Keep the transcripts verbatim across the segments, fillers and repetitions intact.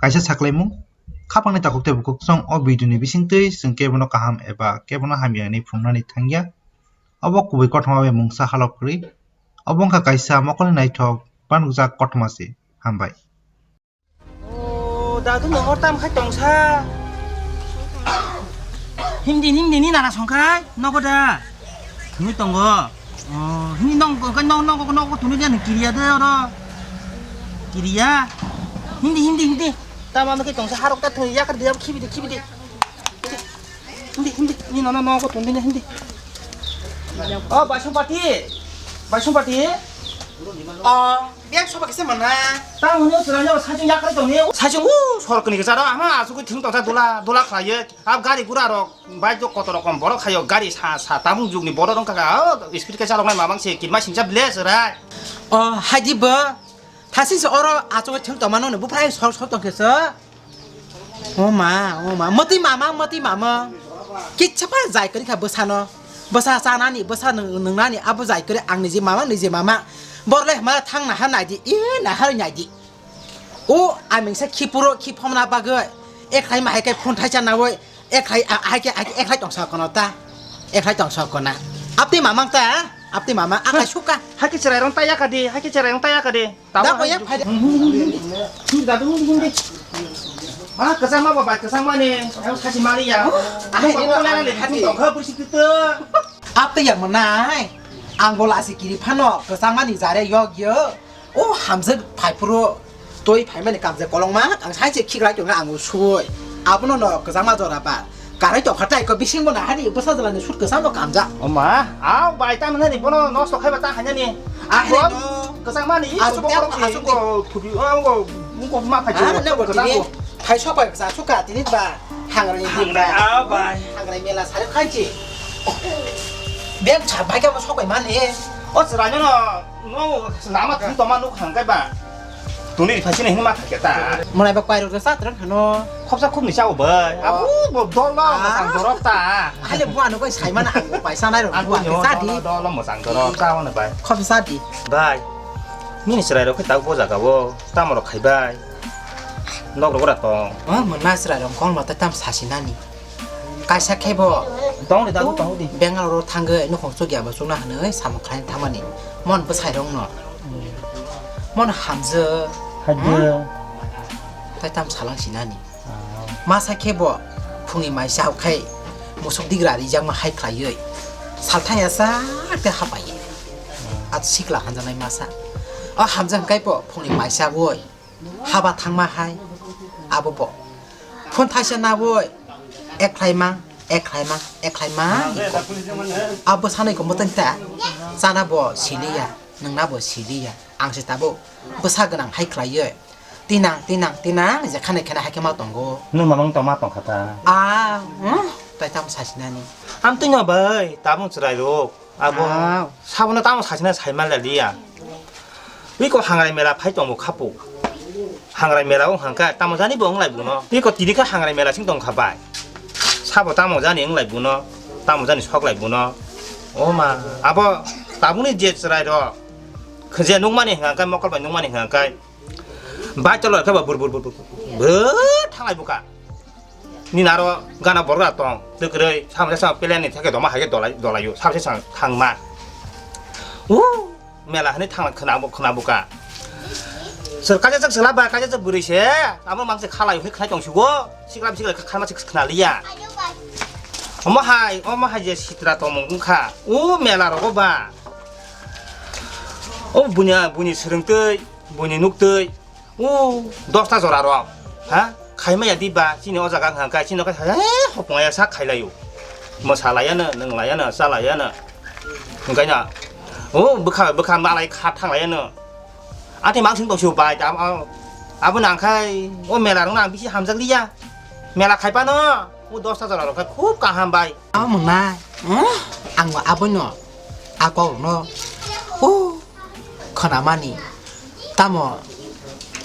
Kaisa saklaimung, khapangni takhuk tei bukhuk chwng o video ni bisingtwi chwng kebono kaham eba kebono hamya hinwi phrwngnani thangya. Obo kubui kothoma bai mungsa halok kwrwi. Obo wngkha kaisa mokolni naithok banukjak kothoma se. Hambai. O, dadu nohor tam khai tongsa. Hindi, hindi, ni nana songkhai, nogo da. Thungwi tongo. O, hindi nong, nong, nong, nong, nong, thungwi dia ni kiriya de oro. Kiriya. Hindi, hindi, hindi. Tama no ke tongsa harok ta thungwi yakar dia khibi de, khibi de. Hindi, hindi, ni nana nogo thungwi de hindi. O, Baisongpati. Baisongpati. O. Biyang soba kisa mana? Tamo hwnwi o chwraino saichung yakarwi tongni. Saichung o sorokni kwcharo ama asugwi thwng tongsa dola dola khlaiwi. Ab gari gura rok bike rok kotor rokom borok khaio gari sa sa tabuk jugni borok wngkha kha o speed khe chaloknai mamang se kirma singcha ble chwrai. O haidi bo thasing se oro achugwi thwng tongmano hwnwi buphai sor sor tongkhe se. O ma, o ma, mwtwi mama, mwtwi mama. Kitsa pa jai kwrwi kha bwsano. Bwsa chanani, bwsa nwng-, nwngnani, abo jai kwrwi ang niji mama, niji mama. Borok le hwnba thang naha naidi, e naha naidi. O, ang mengsa khipuro, khiphomna bagwi. Ekhlai ma hai khe phone thaisa nawi, ekhlai, a, hai khe, hai khe ekhlai tongsa kono ta. Ekhlai tongsa kona. Apni mama ta, apni mama, akai suka. Hai khe chwrai rong ta yakadi, hai khe chwrai rong ta yakadi. Tamo da ko hai yak phai. Dadu hung hung hung. Ma kwchangma ba bai kwchangma ni. Ang sachi mali ya. Ahai, ko ko lana le hati. Tong kha pusi kito. Apte ya manai. Ang bola si kiri phano kwchangma ni jare yok yo. O hamjak phai phuru toi phai mani kamje kolong ma. Ang sai se khik rai tong ang sui. Abono no kwchangma jora ba. Karai tongkha tai ko bising bo nahani bwsa jwlani sut kwchang bo kamjak. O ma, aw bai ta nani bono nosto khaiba ta hainani. Ahai no. Kwchang mani i asuk subo tei korok si asuk ko thubi o ngo ngo ma phai. Ah, ne bo kwchang tini bo. Phai sok bai kwchang suka tini ba. Hangrai din ba. Aw bai. Hangrai mela sare khanchi. Bek cha bai ka sok bai mani. O chwrai no no lama thum toma nuk hangkai ba. Tuni ri phasini hini ma thakya ta. Mwnai ba kwai rok sa tran hano. Khopsa khopni chao bai. Oh. Abu bo dol ba. Ah. Masang dorok ta. Hale bo ano koi sai mana ang bai sanai rok. Ang bo nyo sa di. Dol masang dorok ta ono bai. Khopsa di. Bai. Nini chwrai rok khe tak bo jaga bo. Tamo rok khai bai. Nok rok ora tong. Oh, mwnai chwrai rok kong ma ta tam sasi nani. Kaisa khe bo tong de, dagu tong de. Bangalore o thangwi nukhung chukya bo chukna hwnwi samung khlaina thangmani. Mon bwsai rokno. Mon hamjw. Haide. Hmm? Tai tam salang sinani. Ah. Masa khe bo phungni mai chao khai musuk digra rijakma hai khlaiwi. Salthang ya sa te hapai. Ah. At sikla hanjanai masa. O hamjw hwnkhe bo phungni mai chawi. Haba thangma hai, abo bo. Phone thaisa naboi, ekhlai mang, ekhlai mang, ekhlai mang. Abo sanai ko mwtang ta, chana bo siliya, nwngna bo siliya. Ang se tabuk bwsa gwnang hai khlaiwi. Tinang, tinang, tinang, je khanai khanai hai khe ma tongo. Nwng mamang tong ma tong kha ta. Ah, hmm? Tai tam sasinani. Amtwino bai, tabung chwrai rok. Abo. Ah. Sabono tamo sachina sai manlaliya. Iko hangrai mela phai tongo khapu. Hangrai mela wng hangkha tamo jani bo wng lai buno. Iko tini kha hangrai mela sing tong kha bai. Sabo tamo jani wng lai buno. Tamo jani sok lai buno. O ma, abo tabuni je chwrai rok. Khje nukmani hwnkha khe, mokol bai nukmani hwnkha khe. Bai tolo khe ba bur bur bur bur. Bur thanglai buka. Nini aro gana borok tong, twkwrwi, samsa samsa pelen ni theke doma hai khe dolai, dolaio, samsa samsa thangma. U, mela hani thang khwna bo, khwna buka. Sir kaisa chak sela ba, kaisa chak bwrwi se, amo mang se khalai hwnwi khnai tong sigo, sikla sikla khalma se khna liya. Omo hai, omo hai je sitra tongmung wngkha, u mela rogo ba. O bunya, buni swrwngtwi, buni nuktwi, O dosta jora rok, ha? Khaimaya di ba, chini o jaga wngkha khe, chini khe, he, hopong ya sak khailaio. Mwsa laiya no, nwng laiya no, cha laiya no. Hwnkhe no, o bwkha, bwkha malai kha thang laiya no. Atwi mangsing tong sio bai, ta, abo, abo nang khai, o mela rok nang bisi hamjak liya. Mela khai pa no, o dosta jora rok khai khub kaham bai. Abo mwngnai, hmm? Ang bo abono, a kok rok no, o, khwnamani. Tamo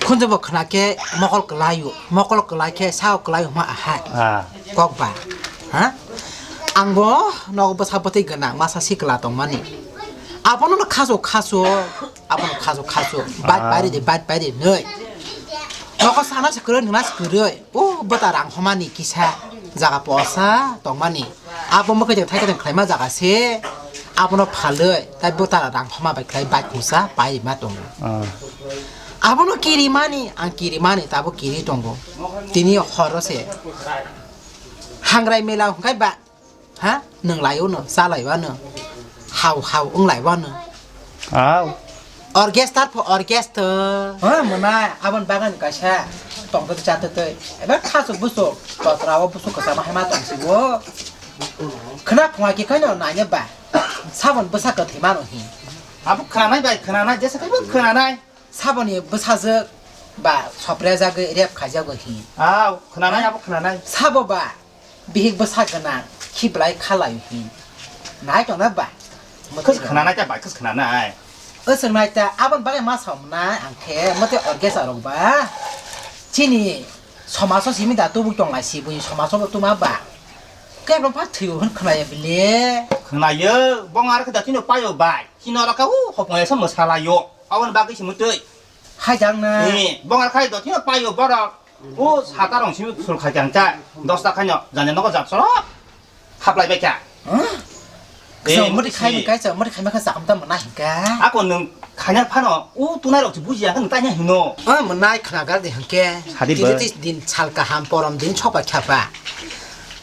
khunju bo khwna khe mokol kwlaio, mokol kwlai khe sao kwlaio hwnma ahai. Ah. Kok ba, ha? Ang bo nogo bwsa bwtwi gwnang masa sikla tongmani. Abono no khasu khasu, abono khasu khasu, bike Ah. pairi di, bike pairi nwi. Nokho sana se kwrwi, nuna se kwrwi. O bwta rang homani kisa jaga posa tongmani. Abo mwkhai tong thai tong khlaima jaga se. Abono phalwi tai bwta rang homa bai khlai bai kusa pai ma tongo. Ah. Abono kirimani, ang kirimani, tabo kiri tongo. Tini horo se. Hangrai mela hwnkhe ba, ha? Nwnglaiwano, chalaiwano. Hau hau wnglaiwano. Au. Orchestra pho orchestra. Ha, mwnai, aboni bagani kaisa tongtwtwi chatwtwi. Eba khasuk busuk, totra o busuk kwchama hai ma tongsigo. Khna phunga ki khaino naina ba. Sabon bwsa kwthwi mano hi. Abo khwnanai bai, khwnanai, jesa kaibo khwnanai. Saboni bwsajwk ba soprejagwi rep khaijago hi. Au, khwnanai, abo khwnanai. Sabo ba bihik bwsa gwnang khiblai khalai hi. Nai tongna ba? Khus khwnanai ta bai, khus khwnanai. Aswk nai ta, aboni bagwi ma samnai ang khe, mote orchestra rok ba. Chini somaso simi da tubuk tonglai si, buini somaso bo tuma ba. Kebo pha thwiyo hwn khwnaya bile. Khwnayo, bong ar khe da chini payo bai. Chini oro ka u hopong esa mwsalayo. Aboni bagwi si mutwi. Hai jang na. Ni, bong ar khai do thino payo borok. O sata rong simi sul khai jang cha. Dos ta khaino, jani nogo jak sorok. Haplai bai kha. Huh? Eh, Kisa mudi khai si. Mudi khai sa, mudi khai ma kha sakam ta mana hingka. Ako nung khanya phano, o tunai rok si buji ya kan tanya hino. Ah, manai khna gar de hingke. Sadi Tini ba. Tis din sal kaham porom din chokpa khapa.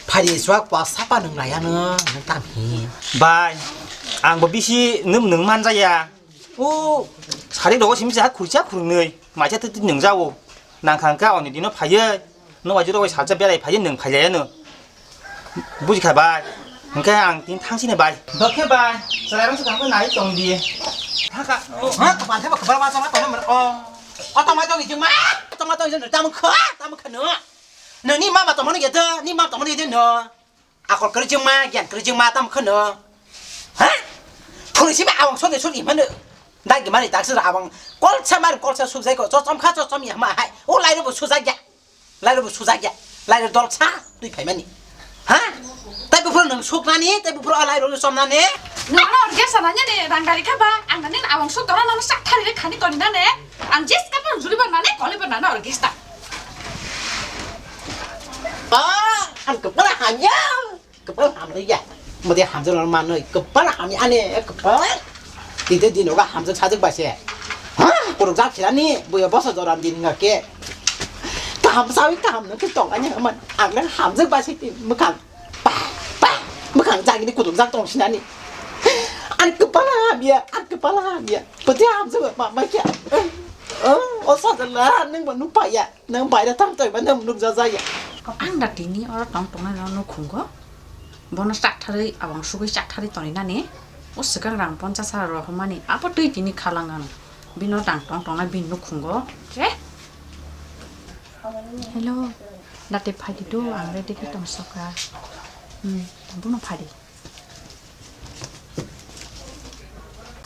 Phari swak pa sapa nung laya no, nung tam hi. Bai, ang bo bisi num nung manja ya. O, sari rogo simi sa khurcha khurnwi, macha twi twi nung jao. Nang khang ka oni dino phaiye, no waji rogo salcha berai phaiye nung phaiya no. Buji kha bai. Hingke ang tin thang sini bai. Dokhe bai, sarai rang sa nai tong di. Thaka. Ha, kapal theba kapal ma tong tong mer. O. O tong ma tong jing ma. Tong ma tong jing tam kha, tam kha no. No ni mama tong ma no yede, ni mama tong ma no yede no. Akol kwrwi jwngma, giyan kwrwi jwngma, tamo kheno? Ha? Phone simi awang sode sud imano. Dagi mani taksir awang kolsa mar kolsa sujai ko, chochom kha, chochom ya ma hai. O lairo bo sujak ya. Lairo bo sujak ya. Lairo dolsa twi phaimani. Ha? Tai buphuru nang suknani, tai buphuru a lairo no chomnani. Nang ano orgesa nanya ne, rang dari kha ba, ang nani awang sud dora nang sak thari re khani toni nane. Ang jis ka pon juli ba nane, koli ba nane orgesa. Ah, ang kepala hanya. Kepala hamya. Mode hamjor manoi. Kepala hamya ane, kepala. Tide dino ga hamjor sajak base. Ha, kuruk jak sirani, buya bosa joran din ngake. Kaham sawi kaham nang ke tong anya man. Ang nang hamjak base ti mekang. Pa, pa, mekang jak ini kuruk jak tong sinani. Ang kepala hamya, ang kepala hamya. Pati hamjak ma, ma kya. Oh, oh, sadala, nang ba nupaya. Nang baira tang toi ba nang nuk ja ja ya. Ang da tini oro tong tong nai no nukhungo. Bono chak tharwi, abang sugwi chak tharwi toni nani. O swkang rang ponchas hajar rohormani. Abo twi tini khalang ang. Bino tang tong tong nai bini nukhungo. Ke? Hello. Date phai di do, ang ready khe tong soka. Hmm, bono phai di.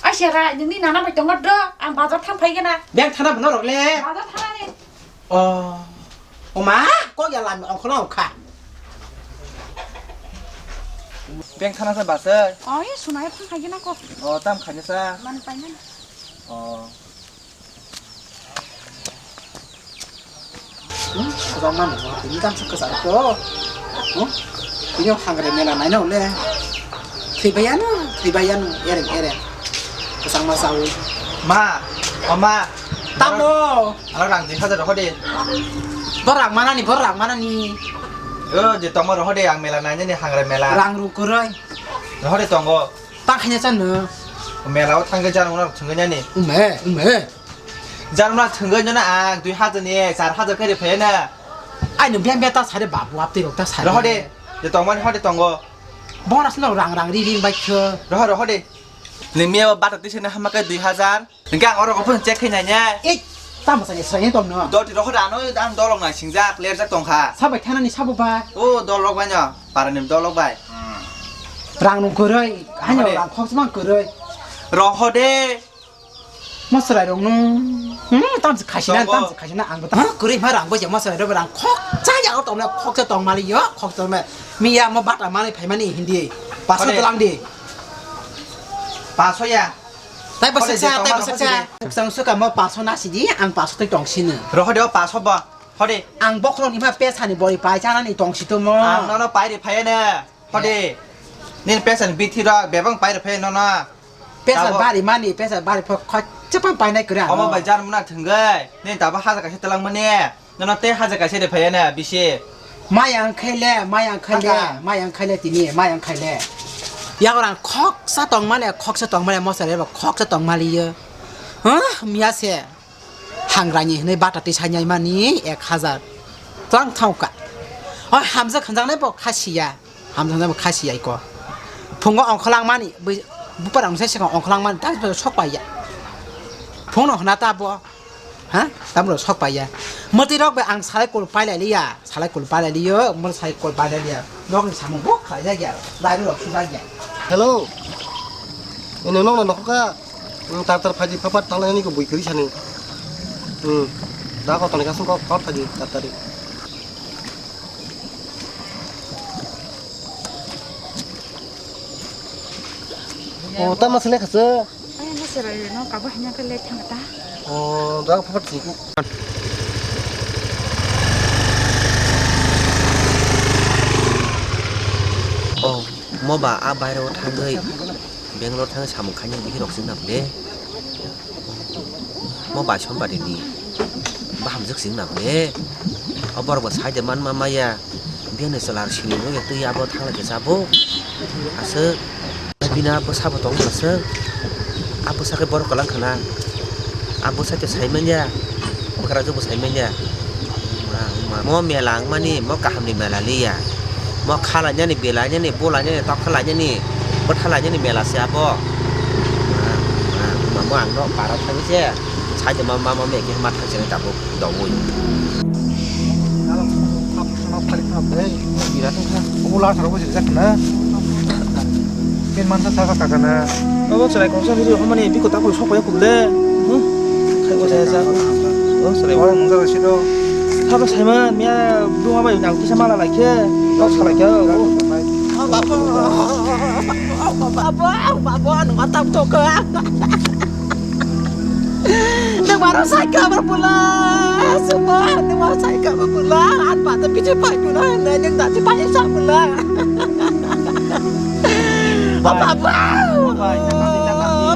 Ai sera, nini nana bai tongo do, ang bazar thang phai gana. Beng thana bono rok le. Bazar thana ni. Oh. Oma, ko ya lam ong kholo kha. Beng thana sa base. Oh, ye sunai phang khai gana ko. Oh, tam khai sa. Man pai na. Oh. Hmm, kwbangma nukgo, tini tamsa kwcharo kho. Hmm? Tini o hangre mela naina hole. Thwibaiyano, thwibaiyano, ereng, ereng. Kwchangma chawi. Ma, o ma. Tamo. Ano rang dui hajar roho de. Bo rang manani, bo rang manani. O, je tongma roho de, ang mela nainani hangre mela. Rang rung kwrwi. Roho de tongo. Tang khaina chano. Mela o thangke jarumna thwngwi nani. Ume, ume. Jarumna thwngwi nani ang dui hajar ni char hajar khe rw phai na. Ai no biang biang ta sare babu aptwi rok ta sare. Roho de, je tongmani hode tongo. Bonus no rang rang ri ri bai kho. Roho, roho de. Ni miya bata tise na hama khe dui hajar. Hingke ang oro ophuru check khe nai ne. Ei, tamo sa ni srang tong no. Doti roho de ano ang dolok nai singjak, lerjak tongkha. Sabai thanani sabo ba. O dolok bai no, parani dolok bai. Rang nung kwrwi, hanya Roho de. Rang khok smang kwrwi. Roho de. Masrai rok no. Hmm, tam se khasina, Tongo. Tam se khasina ang ta. Ha, kwrwi ma rang bo je masrai rok rang khok cha ya tong na khok cha tong mali yo, khok cha me. Miya mo bata mali phaimani hindi. Paso Hode. Tlang di. Paso ya. Tai bwsaksa, tai bwsaksa. Kuksang suka mo paso nasi di, ang paso tei tong sini. Rohode o paso ba. Hode. Ang bokhorok ni ma pesani bori pai chanani tong si tomo. Ang nono pai ri phai ne. Hode. Nini pesani bithi rok bebang pai ri phai nono. Pesa bari mani, pesa bari pho khochapang painai kwrwi ano. Omo bai jan muna thwngwi. Nini tabo haja kaisa twlang mani. Nono tei haja kaisa de phai ne bisi. Mayang khaile, mayang khaile, mayang khaile tini, mayang khaile. Yago rang khoksa tong male, khoksa tong male, mosa reba khoksa tong mali yo. Huh? Miya se. Hangrani hwnwi bata twi sanyai mani ek hazar. Twlang thangka. Oi hamjak hanjaknai bo khasiya. Hamjaknai bo khasiya iko. Phungo ongkholangmani, bui-, buparang sai sikang ongkholangmani, tak sok paiya. Phungno hwna ta bo. Ha? Tamro sok paiya. Mwtwi rok bai ang salai kul pailai liya. Salai kul pailai liyo, mo salai kul pailai liya. Nokni samung bo khlai jak ya. Dairu rok sujak ya. Hello. Ini nokno nokhoka. Hmm, tar tar phaidi phapat tala ini ko bui kiri sani. Hmm. Da ko toni kasung ko kot phaidi tar tari. O, tama sele khase. Ay, na sera yo, no, kabo hanya ke lek thang ta. O, da phapat sini. O, mo ba a bairo thangwi. Bangalore thang samung khainai bihirok chwng nang le. Mo bai sombari ni bahamjwk chwng nang le. O borok bo sai de man ma maya. Bini chwla sini nugya twi abo thang lai khe cha bo. Aswk bini bwsa bo tong aswk. A bwsa khe borok kwlang khna. A bwsa khe sai manya. Bwkrajwk bo sai manya. Mo mela wngmani, mo kahamni mela liya. Mo khalainani, belainani, bulainani, tokhalainani, bwthalainani mela se abo. Mo ang no para thangwi se, saide ma, ma, ma, mekhe ma thang se tabuk dogwi. Birat wngkha. Obo lasar obo sirjak khna. Ken mansa saka kakana. Obo chwrai kongsa bisi rok mani biko ta koi sok ya kubule. Hmm? Khai bo saya sa. Oh, chwrai. Ora mungsa rasi do. Thaba saima miya duma bai nang kisa mala lai khe. Nok salai khe. Oh. Babu, babu, babu, anu matam toka. Nang maro sai ka ba pula. Semua nang maro sai ka ba pula. An pa ta pije pai pula. Nang nang ta pai sa pula. Papa, papa,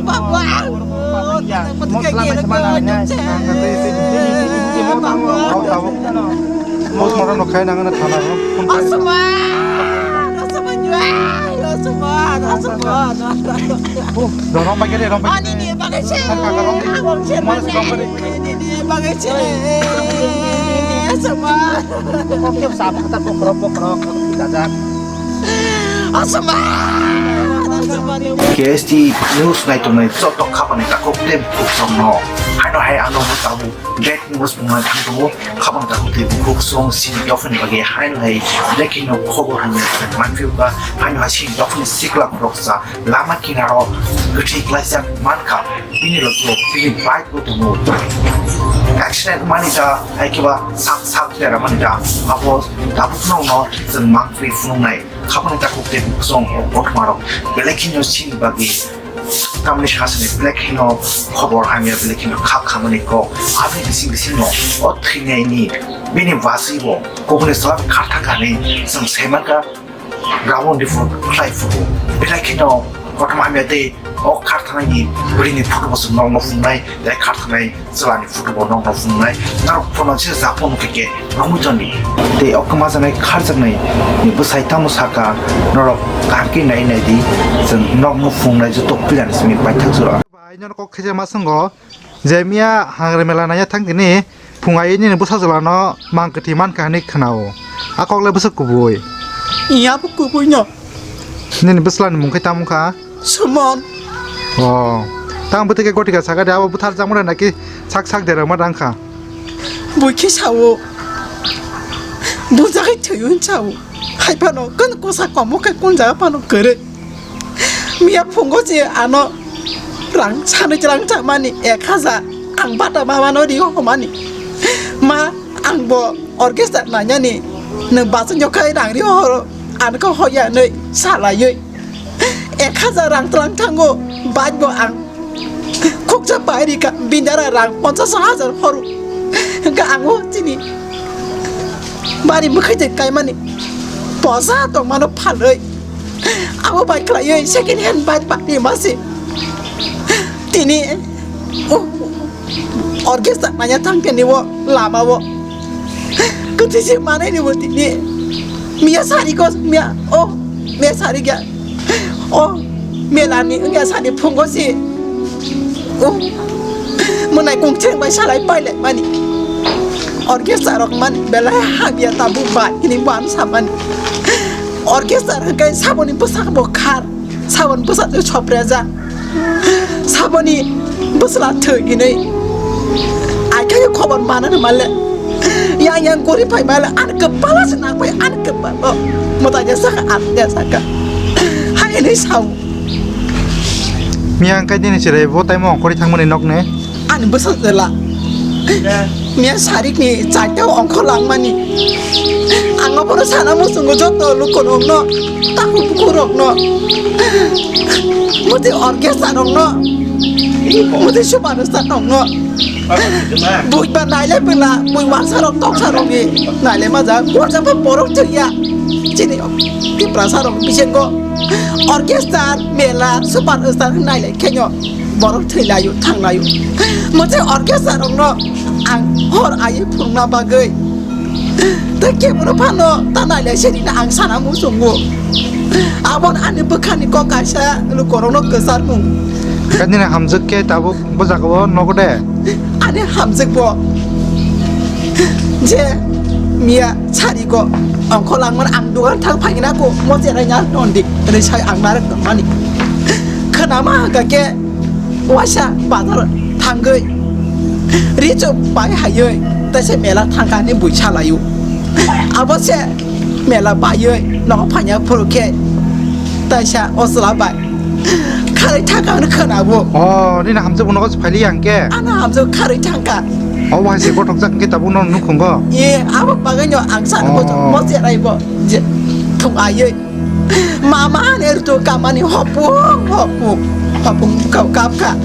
papa. Postmortem no khai nang na thana ro. Asma, asma nyuai, asma, asma. Ro rom bagere, rom bagere. Ani ni bagese. Rom bagere. Bagese. Asma. Kok kok sab kata kok kok kok kok. K S T News naitongnai joto khapani takhuk tei bukhuk songno. Haino hai ano tabuk breaking news bumnai thang tongo. Khapang takhuk tei bukhuk song sini dophani bagwi haino hai breaking no khobor hamya manphiuka. Haino hai sini dophani sikla khoroksa lama kinaro kwthwi klaijak mankha. Bini logo bini bike bo tongo. Accident mani da, hai khe ba sak sak tera mani da. Abo tabuk no no chwng mangphi phunuknai. Khapang takhuk tei bukhuk song kothoma rok belai kheno sini bagwi tamni sasani belai kheno khobor hamya belai kheno khak khamani kok. Aboni bising bising no o thwinaini bini basi bo kubuni sal khathakani chwng saimanka. Ground report khlai phuru belai kheno kothoma hamya tei o kharthanai ni bwrwi ni photo bo chwng nokno phunuknai tei kharthanai chwla ni photo bo nokno phunuknai norok phano se japo nukhe khe romwi toni tei o kwmajaknai kharjaknai ni bwsai tamo saka norok kaham khe nai nai di chwng nokno phunuknai joto puila ni simi paithak jora. Bai nono kok khaisa ma swngo. Je miya hangre mela naiya thang tini, phung ai nini bwsa jwlano mang kwthwi mankha hinwi khwnao. A kok le bwswk kubui. Iya bo kubui no. Nini bwsla ni mung khe tamo kha? Sumon. Oh. Tang bwtwi khe goti kha saka de abo bwthar jang mani naki sak sak de rwma dang kha. Bui khe sao. Bujagwi thwiwi sao. Hai phano kun kusa komo khe kun jaga phano kwrwi. Miya phungo se ano rang sanwi rang chamani ek hajar ang bata mama no rio homani. Ma ang bo orchestra nanyani nwng bachung jokhai rang rio horo ang khe hoya nwi salaiwi ek hajar rang tlang thango bike bo ang Khuksa pai rika bindara rang ponchas hajar horu. Hwnkhe ango chini bari mwkhai twi kaimani posa tongmano phalwi. Abo bai khlaiwi second hand bike pakni mase. Tini, oh, orchestra nanya thangkhe ni o lama o. Kwthwi se manai ni o tini. Miya sari ko, miya, oh, miya sari kya. Oh, mela ni wngya sani phungo si. Oh, mwnai kung cheng bai salai pailai mani. Orchestra rok man belai hamya tabuk bai hini bo ang samani. Orchestra hwnkhe saboni bwsak bo khar, saboni bwsak twi sopreja, saboni bwsla thwi hinwi. Ai khe khobor manani male. Yang yang gori pai male, an kwpala se nang pai, an kwpalo. Mwtai de saka, an de saka. Hai hinwi sao. Miyang kai dini chirai bo taimo ongkhorwi thangmani nokni. Ani bwsajwla. Miya sarikni chaita ongkhor langmani. Ang obono sana muchungo joto lukorokno, takhuk bukhurokno, muti orchestra rokno, muti super star rokno. Bui ba nailai bwla, bui wansarok toksarokni nailai majak, gorjak ba borok thwiya. Chini Tiprasarok bisingo orchestra, mela, super star nailai khenyo. Borok thwi laio, thang laio. Mote orchestra rokno ang hor aiwi phunukna bagwi. Tei kebono phano ta nailai se rina ang sana muchungo. Abon ani bwkhani kok kaisa lukorokno kwcharmung. Khe nini hamjwk khe tabuk bo jagao nogo de? Ani hamjwk bo je miya sarigo ongkho langmani ang dogan thang phaina ko mo cherai na tondi. Ri sai ang narwk tongmani. Khwnama hwnkha khe waisa bazar thangwi, ri chuk bai haiwi, tei se mela thangkha hinwi bui salaio. Abo se mela baiwi nogo phaina phuru khe, tei sa o chwla bai kharwi thangkha hwnwi khwnabo. O, nini hamjwk bo nogo se phailiya hwnkhe? Ano hamjwk kharwi thangkha. O, waisa kothok jak hwnkhe tabuk nono nukhungo? E, abo bagwino ang sano bo, oh, mo cherai bo je thung aiwi. Mama ani rwtwi kamani hopung hopung hopung kap kap kha.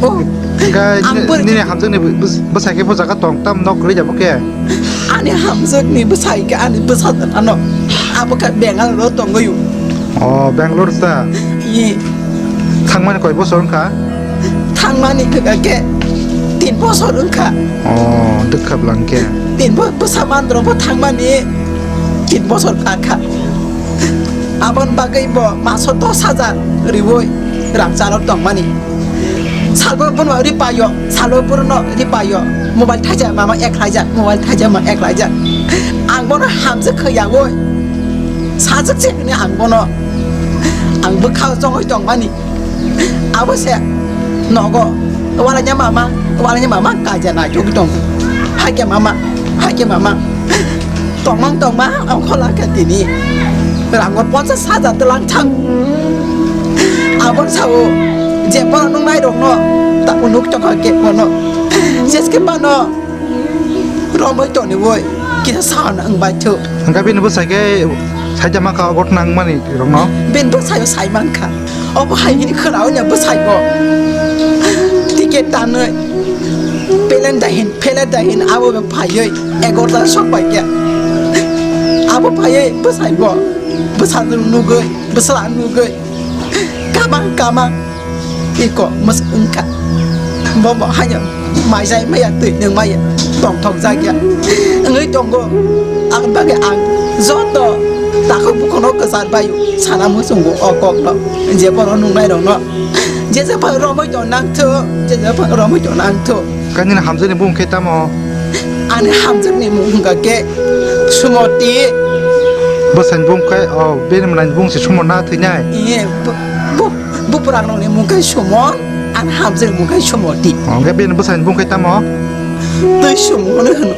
Oh, hwnkhe ang ni-, bwrwi nini hamjwkni bw-, bws-, bwsai khe bo jaga tong tam nok kwrwi jabo khe? Ani hamjwkni bwsai khe ani bwsa ano abo khe Bengal ro tongwi. Oh, Bangalore ta? Ye. Thangmani koi bosor wngkha? Thangmani khe tin bosor wngkha. Oh, dwkha bwla hwnkhe. Tin bo bwsa mandro bo thangmani tin bosor wngkha. Aboni bagwi bo maso dos hajar riwi rang chalok tongmani. Salbo bono ripayo, salbo bono ripayo. Mobile thaija mama ek hajar, mobile thaija ma ek hajar. Ang bono hamjwk khaiyawi. Sajwk se hwnwi ang bono. Ang bwkha chongwi tongmani. Abo se nogo walaina mama, walaina mama kaija naichogwi tongo. Haikhe mama, haikhe mama. Tongmang tongma ongkhola khe tini rango ponchas hajar twlang thang. Abon sao je bono nung nairokno tamo nuk tongkha khe bono. Jeske bono romwi toniwi kisa sahana wng baithok. Hwnkhe bini bwsai khe saida mankha o gotna wngmani rokno? Bini bwsai o sai mankha. Obo hai hini khwnawi no bwsai bo. Ticket tanwi pelen dahin, pelen dahin abo bo phaiwi egarota sok bai khe. Abo phaiwi bwsai bo. Bwsajwk nugwi, bwsla nugwi. Kamang kamang. Iko mwswk wngkha. Bo bo haino maijai maya twi nung maya tongthok jakya. Wngwi tongo. Ang bagwi ang joto takhuk bukhuno kwchar baio. Sana muchungo o kokno. Je bono nungnairokno. Je jephang romwi tong nangthok. Je jephang romwi tong nangthok. Khe nini hamjakni bumung khe tamo? Ani hamjakni mung hwnkha khe Sumoti. Bwsaini bumung khe, o, bini mwnani bumung se Sumon na thwinai? Iye, bu-, bu-, buprangrokni mung khe Sumon, ani hamjakni mung khe Sumoti. O, hwnkhe bini bwsaini bumung khe tamo? Twi Sumon hwno.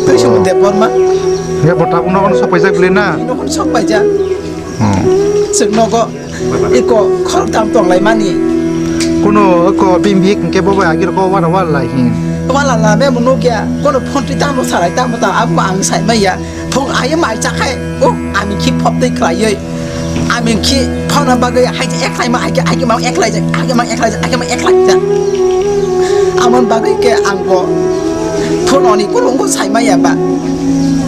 Twi Sumon, o, Debbarma. Hwnkhe bo tabuk nogo sok paijak bwlwi na? Nogo sok paijak. Hmm. Chwng nogo iko khoroktham tonglaimani. Kuno iko bini bihik hwnkhe bo bai agirok wala wala lai hin. Wala lame bo nukya. Kono phone twi tamo salai tamo tamo abo ang sai maya. Phung aye mai chakhai. Oh, ami khi phop tei khlaiwi. Ami khi phone bagwi hai je ekhlai ma, hai ke, hai ke ma ekhlai jak, hai ke ma ekhlai jak, hai ke ma ekhlai jak. Amon bagwi khe ang bo phone oni kulungo saimaya ba.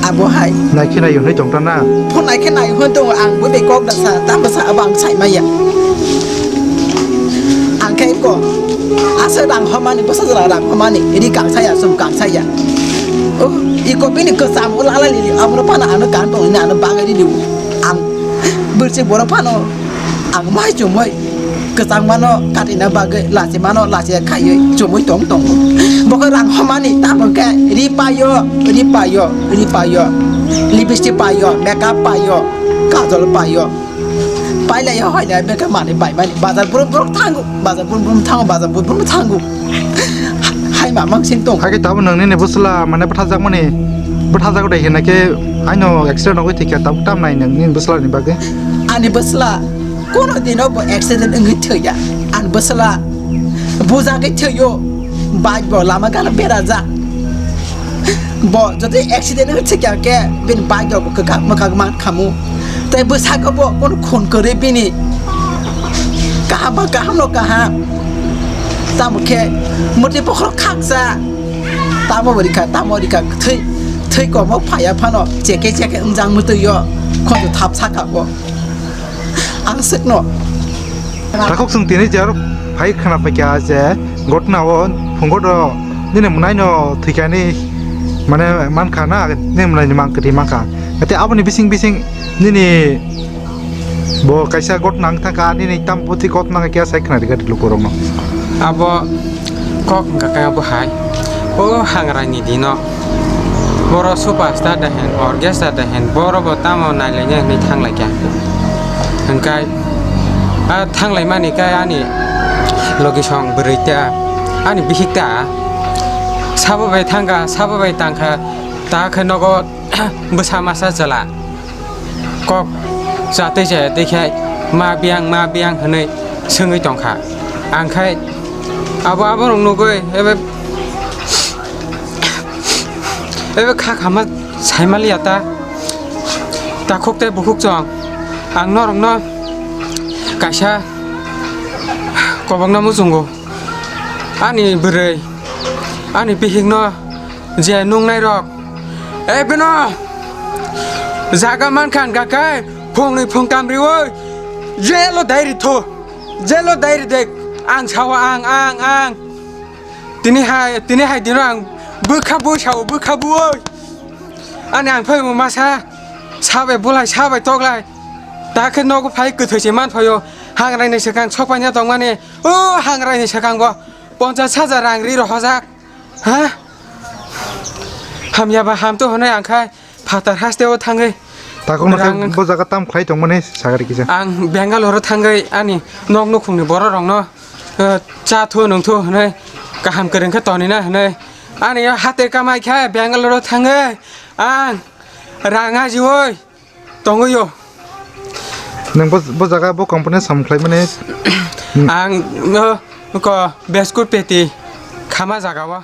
Abo hai. Naikhe nai hwnwi tongta na? Phone naikhe nai hwn tongo ang bo de kok da sa, tamo sa abo ang saimaya. Ang khe ko asa rang homani, bwsa jora rang homani, ri kang saya, sum kang saya. Oh, iko bini kwcham o lala lili, abono phano ano kan tongni ano bagwi rili. Ang bwrchi borok phano ang mai chumui. Kwchangmano katina bagwi lachimano lachi khaiwi chumui tong tongo. Bokhe rang homani tamo khe ri paio, ri paio, ri paio, lipstick paio, makeup paio, kajol paio. Pailaiya hoilaiya bokhe manwi paimani. Bazar brum brum thango, bazar brum brum thango, bazar brum brum thango. Hai mamang sing tong. Hakhe tamo nang nini bwsla mane bwthajakmani, bwthajak dai hina khe aino accident nogwi thikha, tam tam nai nang nini bwsla ni bagwi. Ani bwsla Kono dino bo accident wngwi thwiya. Ani bwsla bujagwi thwio. Bike bo lama gana berajak. Bo jodi accident wngwi thwikha khe bini bike rok bo kwkak mwkak man khamu. Tei bwsako bo kono khun kwrwi bini kaham ba kaham no kaham. Tamo khe mwtwi bokhorok khaksa. Tamo bo rikha, tamo rikha, thwi, thwi komo phaiya phano cheke cheke wngjak mwtwio. Khonjo thap saka bo. Ang swkno. Takhuk chwng tini jar phai khna paikha je gotna o phungo do nini mwnaino thwikhani mane mankha na nini mwnaini mang kwtwi mankha. Ate aboni bising bising nini bo kaisa gotna wng thangkha nini tam bwtwi gotna khe sai khna rikha lukurokno. Abo kok hwnkha khe abo hai o hangraini dino. Boro superstar da hen, orchestra da hen, boro bo tamo nailaina hinwi thanglaikha. Hwnkhe a thanglaimani khe ani logisong bwrwi ta, ani bihik ta, sabo bai thangkha, sabo bai tangkha, ta khe nogo bwsa masa chwla. Kok chatwi chaya twi khe ma biyang, ma biyang hwnwi swngwi tongkha. Ang khai abo, aborok nugwi ebe, ebe kha khama saimaliya ta. Takhuk tei bukhuk chwng ang norokno kaisa kobokno muchungo. Ani bwrwi, ani bihikno je nungnairok, "Ei bino, jaga mankha hwnkha khe phungnwi phungtam riwi jelo dai ritho, jelo dai ridek, ang sao ang, ang, ang." Tini hai, tini hai dino ang bwkha bui sao, bwkha bui. Ani ang phai masa, sabai bulai, sabai toklai. Ta khe nogo phai kwthwi se man phaio, hangraini swkang sokpaina tongmani, o hangraini swkang bo ponchas hajar rang ri rohojak. Ha? Hamya ba ham to hwnwi ang khai phatar haste o thangwi. Takhuk no khe rang bo jaga tam khlai tongmani sagari kisa. Ang Bangalore o thangwi ani nok nukhungni borok rokno, eh, cha thu nung thu hwnwi kaham kwrwng khe tonina hwnwi ani o hate kamai khe Bangalore o thangwi ang rang ajiwi tongwi o. Nang bo, bo jaga bo company sam khlai mani. Ang, eh, ko biscuit peti khama jaga o.